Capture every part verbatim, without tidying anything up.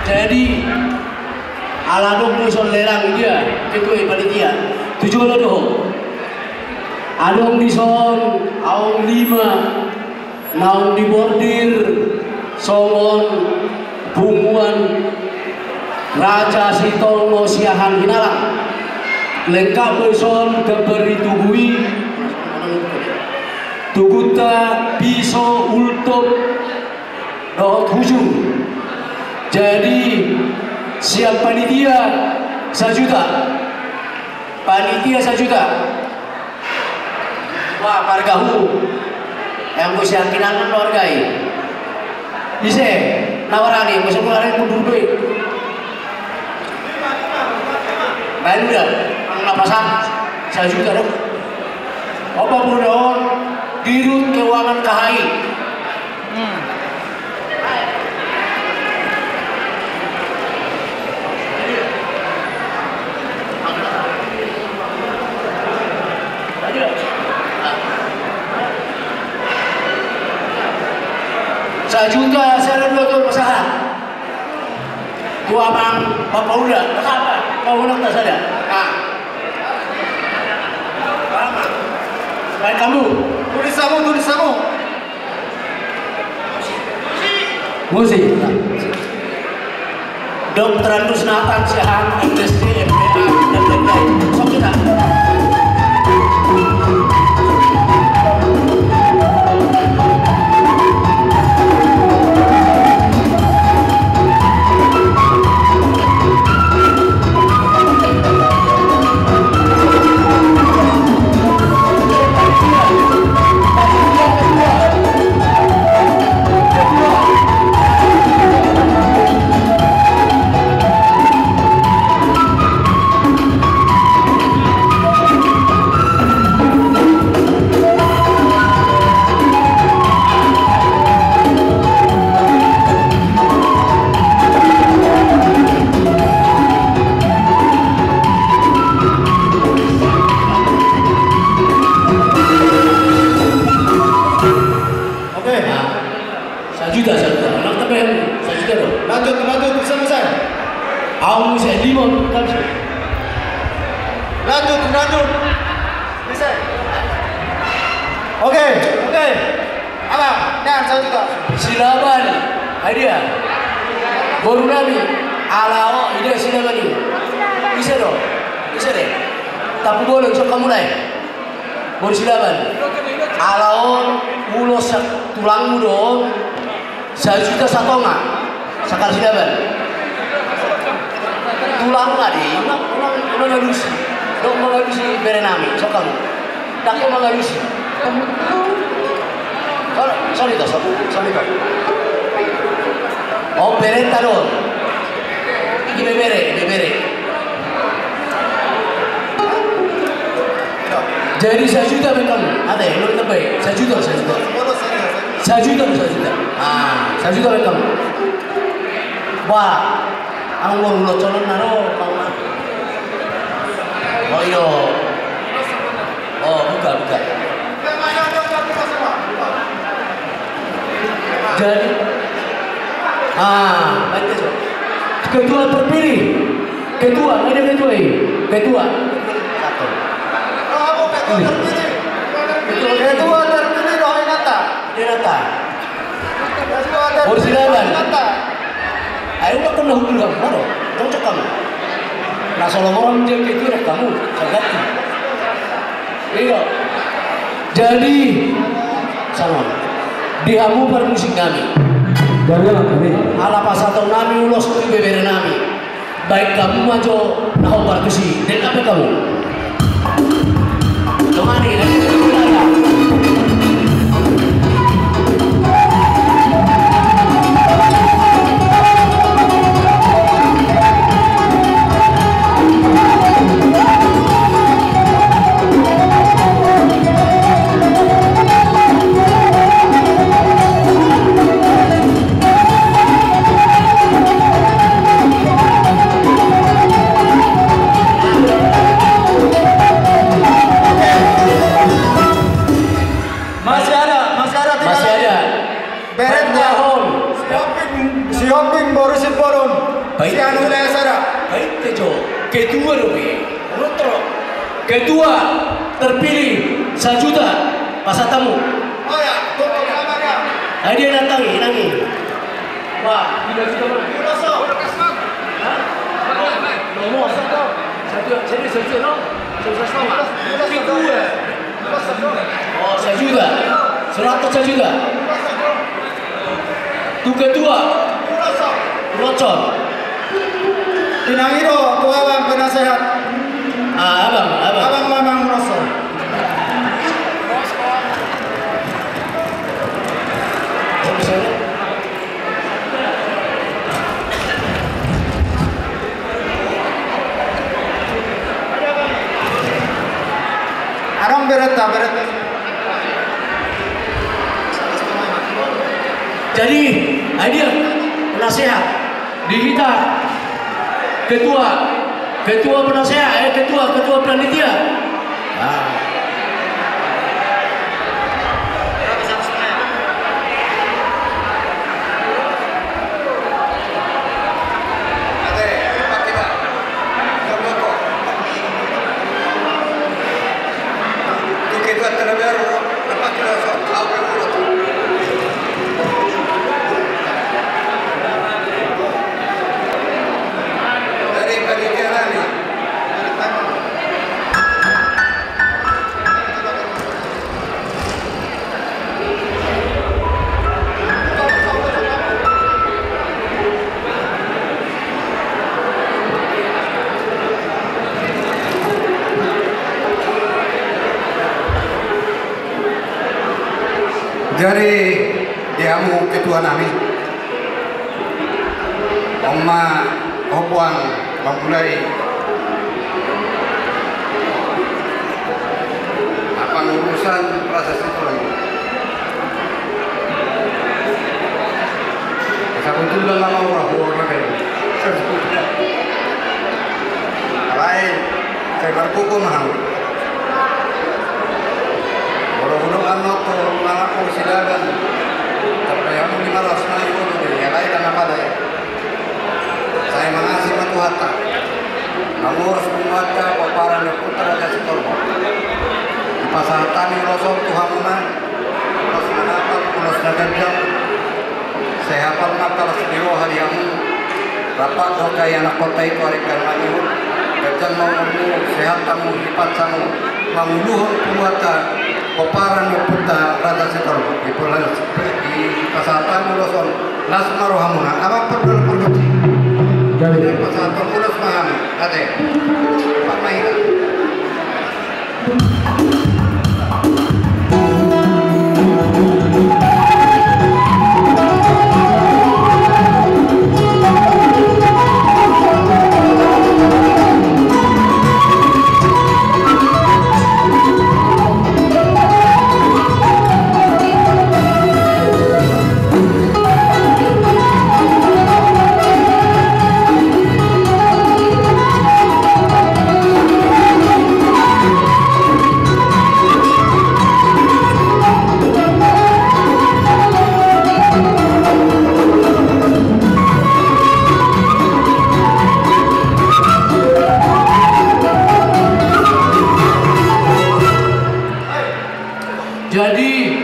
Jadi, ala adong do dison lelang dia, ketua panitia. Tu jolo do. Adong dison aung lima naung dibordir songon punguan Raja Sitolno Siahaan Hinalang. Lengkap do dison gambar ni tugu i. Tugunta piso, ultop dohot hujur. Jadi, sian panitia sajuta. Panitia sajuta. Wah, pargahu. Yang gue sian kinangan lo hargai. Ise, nawarani, gue semua hari mundur be. Baen uda, ang napasan, sajuta do. Opa Budon, Dirut Keuangan K H I. Hmm. Sajuta sada dua tolu pasahat. Tu amang papaula, pasahat, paulak na sada. Ah. Baen hamu. Tulis hamu, tulis hamu. Musik. Dok Trandus Nathan Siahaan, M S C, M P A, dan lain-lain. Sok kita. Oke. Sajuta, sajuta. Nang tabe, sajuta do. Lanjut, lanjut, bisa, bisa. Au, bisa lima, bisa. Lanjut, lanjut. Bisa. Oke, oke. Abang, nah, sajuta. Silaban. Ai dia. Boru nami. Alao, ida Silaban i. Bisa do. Bisa de. Tapi boleh, sok hamu nai. Boru Silaban. Ala on, ulos sa-, tulangmu do on, sajuta satonga, sakal Silaban. Tulang adi, ima, ima, ima mangalusi. Dok mangalusi bere nami, sok hamu. Dok mangalusi. Sorry, sorry, to, sorry, sorry, to. Oh, berenta do on. Ibebere, ibebere. Jadi sajuta baen hamu. Ate, lu lebih. Sajuta, sajuta. Sajuta, sajuta. Ah, sajuta baen hamu. Wah, ang mau lu colon naro, Bang. Oh, iyo. Oh, buka, buka. Jadi, ah, baik, baik. Ketua terpilih. Ketua, ada ketua ini. Ketua. Satu. Ketua terpilih. Ketua terpilih Rohainata. Dinata. Ketua terpilih Rohainata. Ayo, udah kena hukum kamu, mana? Cocok kamu. Nah, soal orang dia ketua kamu, saya ganti. Iya. Jadi, sama. Di hamu parmusik nami. Dari apa, nih? Ala pasahaton nami ulos tu ibebere nami. Baen hamu ma jo na hombar tusi. Denggan pe hamu. Dongani, denggan pe hamu. Sihombing boru Simbolon. Baik. Si anu wilayah sada. Baik, Tejo. Ketua dope. Rotro. Ketua terpilih sajuta. Pasahat hamu. Oh ya, tutup sama dia. Ayo dia nantangi, nangi. Wah, tidak juga mana? Hah? Nomor satu. Satu, jadi satu, no? Satu, satu, satu. Ketua. Oh, sajuta. Seratus sajuta. Tu ketua. Rocon. Tinangi do tu abang penasehat. Ah, abang, abang. Abang Mamang Rocon. Adong bereta, bereta. Jadi, ai dia penasehat di hita, ketua, ketua penasehat, eh, ketua, ketua panitia. Ah. Jadi, di hamu ketua nami, on ma hopuan mamulai na pangurusan Raja Sitorus. Sabotulna na maura huona be. Alai, sai margogo ma hamu. Molo hudok annon tu anak sidalan. Tapi hamu ni malas na i olo be, alai dang apa da i. Sai mangasi ma Tuhanta. Mangurus punguanta, pomparan ni ompunta Raja Sitorus. Dipasahat hami ulos on tu hamuna. Ulos na hapal, ulos na ganjang. Sai hapal ma tangkas ni roha di hamu. Rap dohot angka ianakhonta i tu ari na mangihut. Ganjang ma umurmu, sehat hamu, hipas hamu. Manguluhon punguanta, pomparan ni ompunta Raja Sitorus. Dipasahat hami ulos on. Las ma rohamuna, amang parboru pargonsi. Jadi. Pasahathon ulos ma hami, ate. Pat ma hita. Jadi,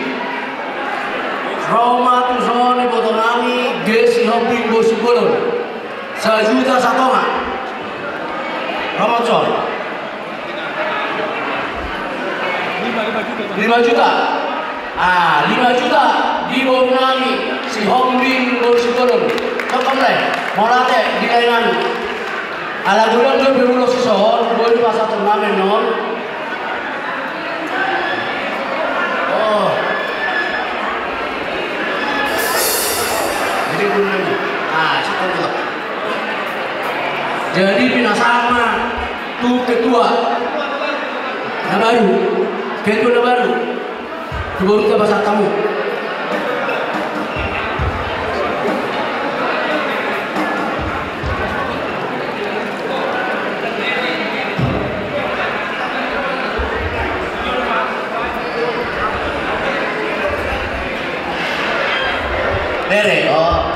ro ma tuson iboto nami, G Sihombing boru Simbolon. Sajuta satonga. Ro ma tuson. Lima juta. Ah, lima juta di boru nami, Sihombing boru Simbolon. Tokon le, mauliate di lae nami. Ala godang do pe ulos dison, boi dipasahat nami non. Oh. Jadi, ah, situ dulu. Jadi, pinasahat ma tu ketua na baru, ketua na baru. Tu boru ta pasahat hamu. Bere, oh.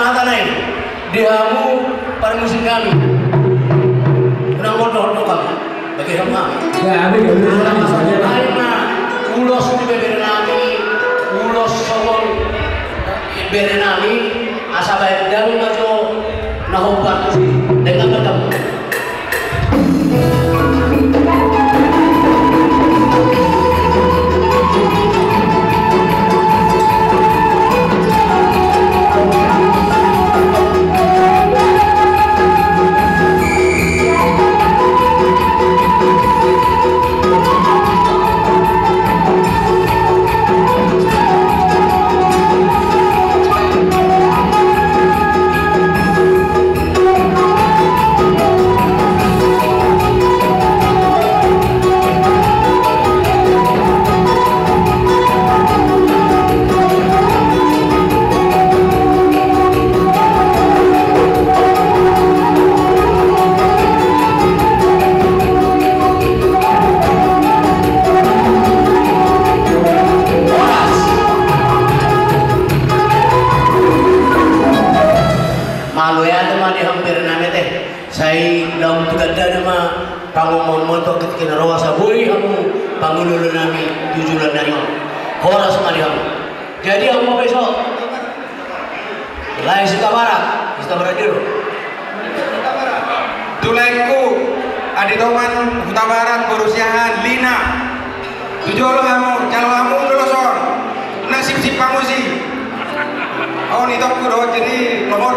Hata nai di hamu parmusik nami. Unang mondok-ondok hamu. Bagi hamu. Ya, bagi hamu. Ai ma ulos di bebere nami, ulos songon bere nami, asa baen damang ma jo na hombar tusi. Dengan bertemu. Mauliate ma di hamu bere nami ate. Sai laho tu gandana ma pangomoanmuna tu angka tingki na ro asa boi hamu pangulahon nami tu joloan nai on. Horas ma di hamu. Jadi hamu ma besok lae Hutabarat, Hutabarat Diro. Tu laengku, Aditongan Hutabarat, boru Siahaan, Lina. Tu jolo hamu, jalo hamu tu los on. Na sipsip hamu si. Au ni tokku do, jadi nomor.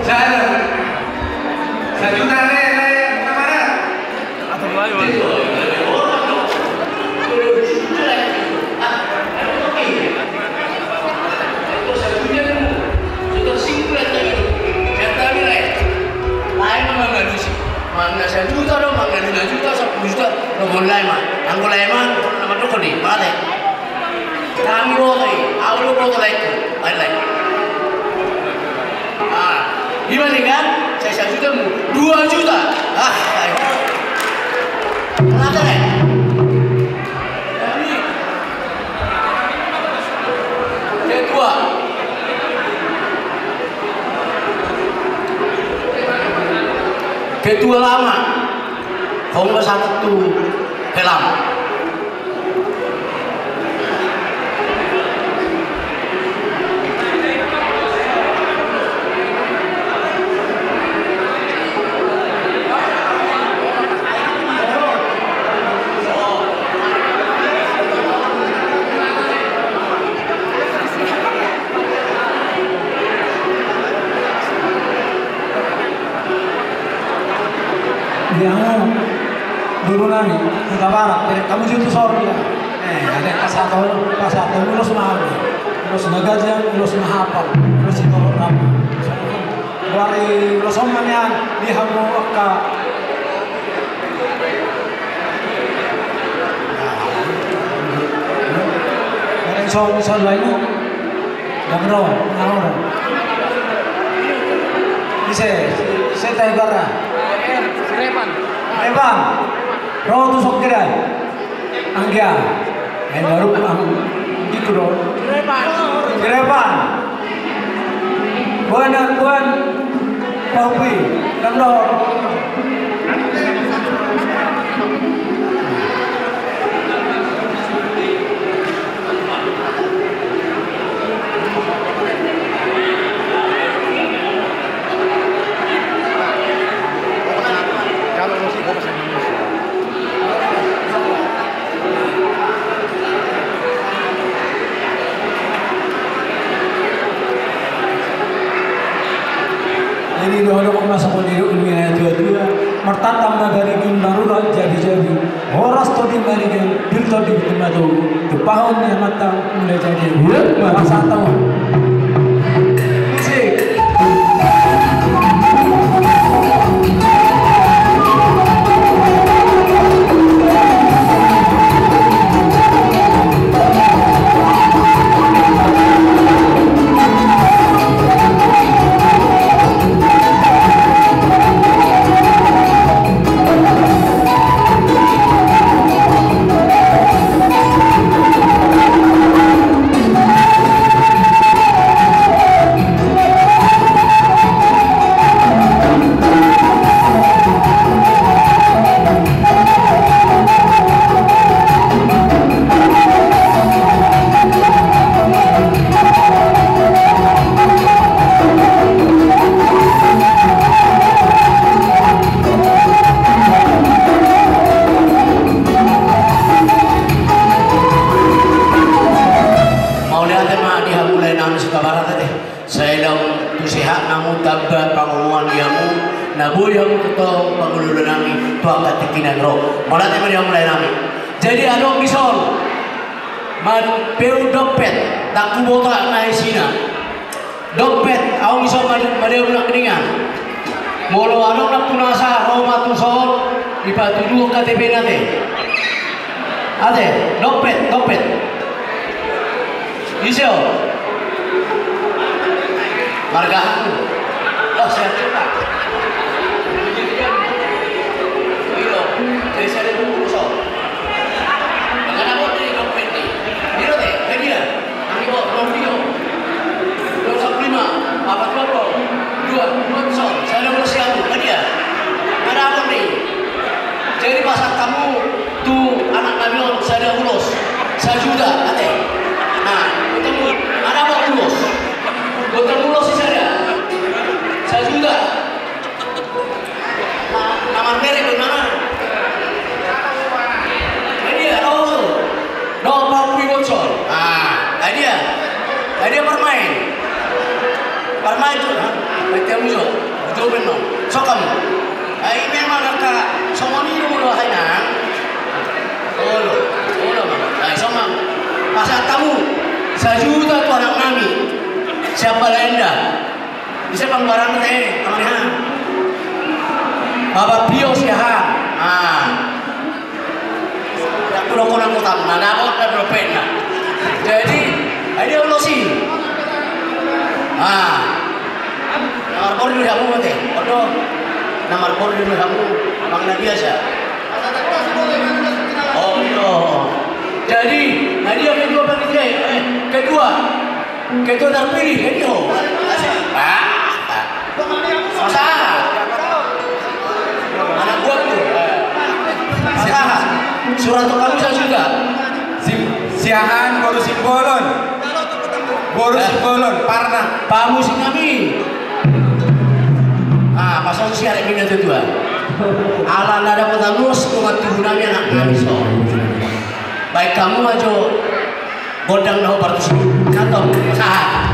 Sa-, sajuta lae, lae, Hutabarat. Manang sajuta do, manang lima juta, sampulu juta, nunga lae ma. Anggo lae ma, nunga mandok ni, mate. Hami boto i, au do boto laengku. Ai lae. Ah, ima ni kan? Sai sajuta mu. Dua juta. Ah, ai. Mate lae. Ketua. Ketua lama. Hong ma satu tu helam. Dia mau. Boru nami, Hutabarat, jadi kamu situ sor dia. Eh, ada pasahat, pasahat, ulos mahal. Ulos na ganjang, ulos na hapal, ulos itu apa? Bari ulos on ma nian, di hamu angka. Bari so, so lain. Gabro, naur. Ise, ise tai barra. Repan. Repan. Ro tu sokira. Anggia. Ai baru ang gitu do. Repan. Repan. Buan, buan. Paupi. Gabro. Jadi dohot ma songon nidok ni na tua-tua, martantan ma gari gin marura jabi-jabi. Horas tondi ma di gin, pir tondi di mata, tumpahon ni amanta mulai jadi. Iya, masa tahu. Musik. Hamu tu tong pangululunami tu angka tingki na ro. Mauliate ma di hamu laenami. Jadi adong dison. Mambeu dompet, ndang huboto na isina. Dompet, adong dison made-, mademu nangkiningan. Molo adong na punasa, ro ma tuson, dipatuduhon K T P-na te. Ate, dompet, dompet. Ise ho? Marga aha? Oh, sehat juga. Iyo, jadi saya ada dulu, so. Dengan apa ni dompet ni? Iyo, teh, jadi ya. Ani ko, Romeo. Dua satu lima, apa dua puluh? Dua, dua, so. Saya ada ulos ya, Bu. Jadi ya. Ada apa ni? Jadi pasahat hamu tu anaknami on sada ulos, sajuta, ate. Nah, botomu, ada apa ulos? Botomu ulos i sada, sajuta. Nah, na marmerek di mana? Nah, dia, oh, no, Pak Pui Bocor. Ah, nah, dia. Nah, dia permain. Parmain tu, ha? Baca musuh. Betul benar. Sokam. Ai memang angka songon i do molo hainang. Olo, olo, Bang. Ai songon. Pasahat hamu sajuta tu anaknami. Siap bala enda. Bisa panggaran te, Amaniha. Bapak Pio siaha. Ah. Ndang hudok hona hutang na, na dapot na dompetna. Jadi, ai dia ulos i. Ah. Na marbordi do hamu ate. Odo. Na marbordi do hamu. Amang na biasa. Oh, iyo. Jadi, na dia ketua panitia, eh, ketua. Ketua terpilih, jadi ho. Ah, ah. Pasahat. Anak buahku. Pasahat. Surat tu kamu saya sudah. Sim-, siahaan boru Simbolon. Boru Simbolon, Parna. Pamusi nami. Ah, pasal si arek mina tu tua. Ala na dapot anus, tu mati hunami anak nami so. Baik hamu ajo. Gondang na ho partus. Nantong, sahat.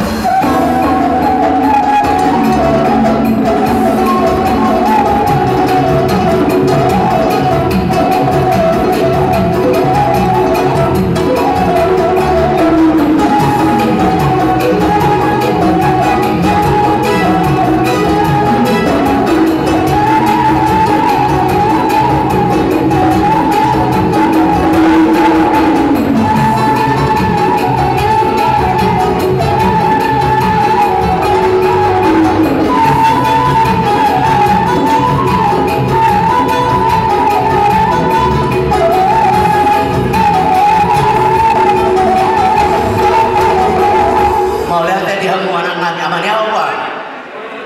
Mauliate di hamu anak nami, Amaniha.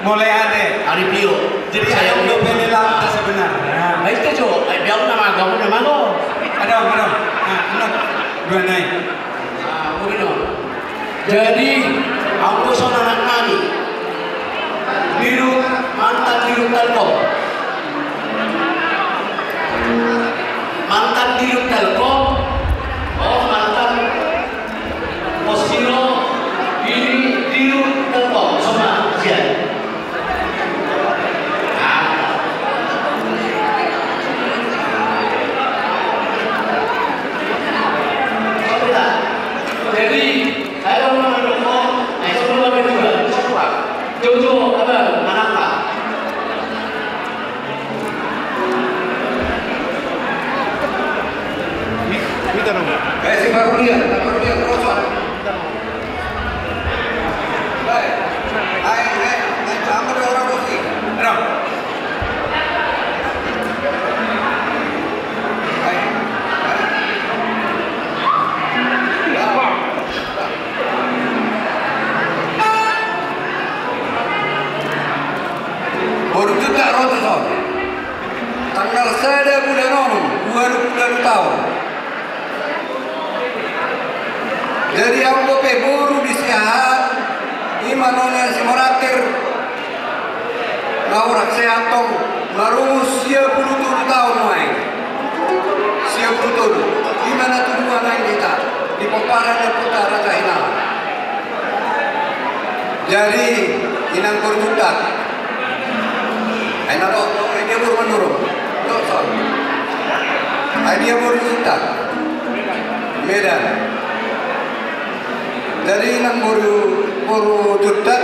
Mauliate. Ari Pio. Jadi, saya ayo udah pilih lah, sebenarnya. Baik, kita coba. Eh, biar nama agama, nama lo. Ada, ada. Nah, benar. Dua naik. Ah, mungkin dong. Jadi, aku son anak nami. Dirut, mantan Dirut Telkom. Mantan Dirut Telkom. Oh, mantan Osiro, ini Dirut Telkom, sama, siap. Jadi, saya mau mendukung, saya mau mendukung, coba, jojo, apa, anak, Pak? Mita dong. Eh, si Barulia, Barulia, terus, Pak. Eh, eh, eh, sama dua orang kursi. Dong. Eh, eh. Ya, Pak. Boru Jutak ro tuson. Tanggal sada bulan onom, dua ribu dua puluh taon. Jadi anggo pe boru di siahaan, ima nona si Moratir, na horas sehat tong, marumus sia pulu tolu taon nuaeng. Sia pulu tolu. Ima na tuduhan aeng hita di pomparan ni Puta Raja Hinahan. Jadi, inang Boru Jutak. Aina do. Menurun, menurun. Ai dia boru Juntak? Medan. Jadi nang boru, boru Juntak,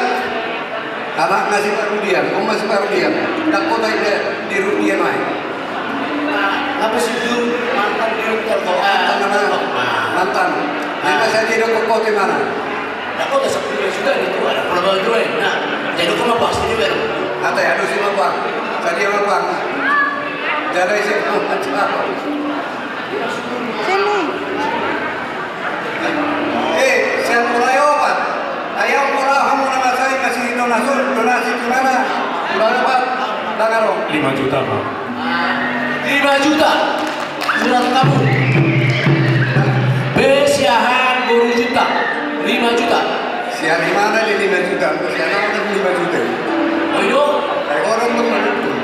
anakna si Parhudian, om ma si Parhudian. Ndang hot ai di Parhudian ai. Apa si Jun mantan direktur kok? Mantan. Mantan. Jadi masa dia dokon hot i mana? Ndang hot, sepuluh juta itu ada. Kalau mau jual, nah, jadi kau mau pasti dia. Ate, aduh, si mau bang. Tadi apa bang? Jadi si mau bang. Sini. Eh, siapa mulai opat? Ayo mulai, kamu nama saya kasih donasi, donasi gimana? Mulai opat, dengar dong. Lima juta, Pak. Lima juta. Surat kamu. Be siahan boru Juntak. Lima juta. Siahan di mana di lima juta? Siahan apa lima juta? Oh, iyo. Ai orang tuh menurut.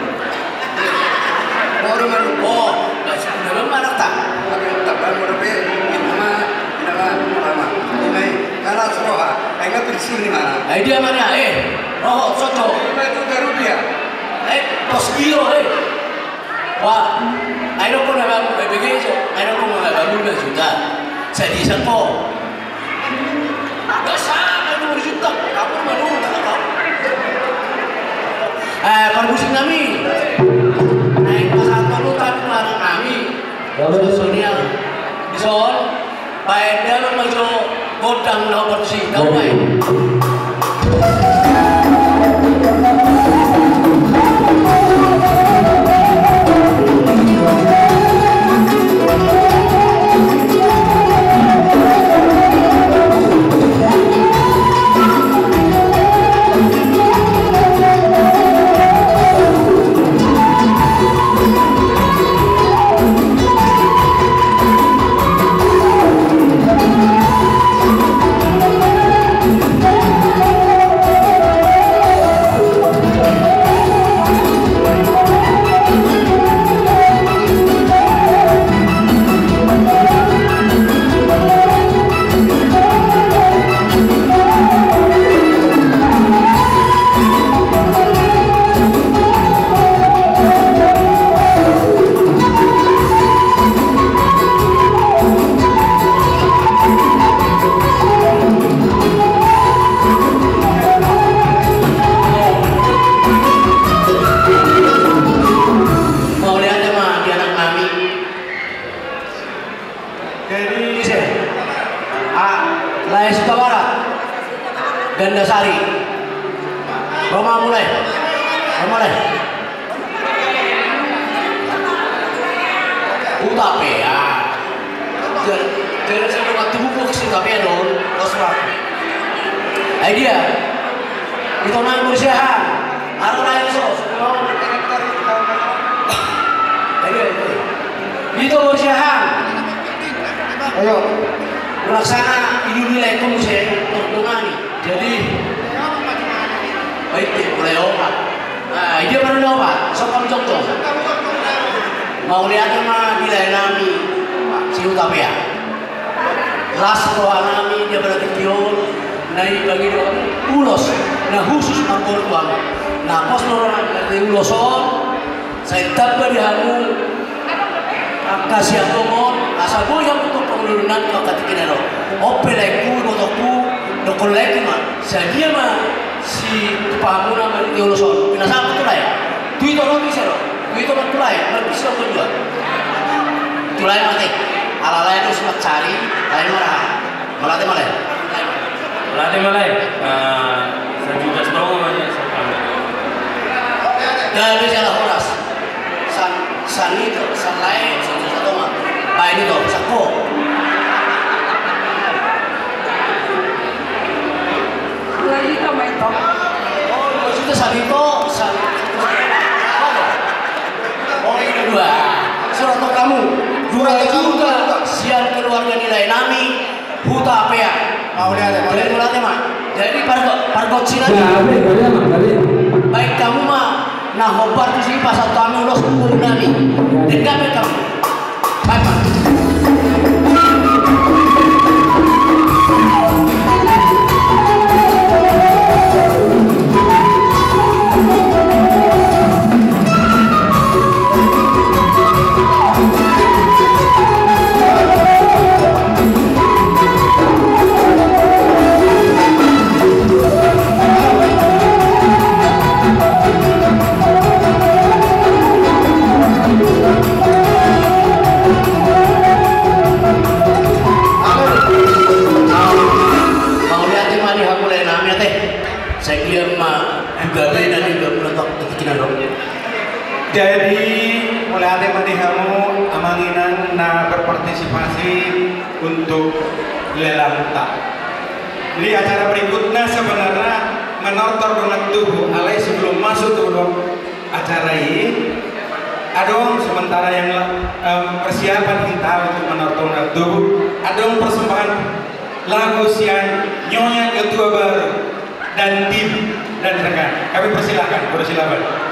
Orang menurut. Oh, nggak sih, belum mana tak? Tapi tak baru udah be, ini mah, ini mah, ini mah, ini mah, karena seroha, enggak bersih di mana? Ai dia mana? Eh, roho, soco. Lima juta rupiah. Eh, pos giro, eh. Wah, ai dokon na baru, eh, begejo, ai dokon na baru lima juta. Jadi sangko. Dasar, ai dua juta, kamu menurun, kata kau. Eh, parmusik nami. Naik pas satu lu, tapi larang nami. Sonia. Dison. Baen damang ma jo gondang na opat si tau baen. Mauliate ma di anak nami. Jadi ise? Ah, lae Sutabarat. Gandasari. Ro ma mulai. Ro ma mulai. Hutapea. Jadi, jadi sampe waktu buku ke Hutapea don, kos waktu. Ai dia. Ito nang kursiahan. Aro lain so. Ai dia. Ito kursiahan. Ayo. Laksana ini nilai kamu saya tongtongani. Jadi, baik deh, mulai opat. Nah, dia mana opat? Sok kami contoh. Mauliate ma di lae nami, si Hutapea. Las roha nami dia berarti kion, nai bagi do ulos, na khusus margorguan. Na pos do roha nami ulos on, sai tamba di hamu, angka siatongon, asa boi hamu tu pangudunan kau katikina do. Ope laengku, ibotongku, dokon laengku ma, sadia ma si tupa hamuna ma di ulos on. Pinasahat tu lae. Tu ito do tu ise do. Tu ito ma tu lae. Marbis do tu dua. Tu lae mate. Ala lae do si mansari. Lae ma. Mauliate ma lae. Mauliate ma lae. Eh, sajuta satonga ma ia. Gabe jala horas. San, san ito, san lae, sajuta satonga. Baen ito, sangko. Dua juta ma ito. Oh, dua juta san ito, san. Oh, ini dua. Surat kamu. Dua juta sian keluarga ni lae nami. Hutapea. Mauliate, mauliate. Jadi, mauliate ma. Jadi, pargo-, pargonsi nami. Gabe, gabe ma, gabe. Baen hamu ma, na hombar tusi pasahat tu hami ulos tu boru nami. Denggan baen hamu. Baen ma. berpartisipasi untuk lelangta. Jadi acara berikutnya sebenarnya menortor dongan tubu, alai sebelum masuk ke dalam acara ini, adong sementara yang, em, persiapan kita untuk menortor dongan tubu, adong persembahan lagu sian Nyonya Ketua Baru dan tim dan rekan. Kami persilakan, persilakan.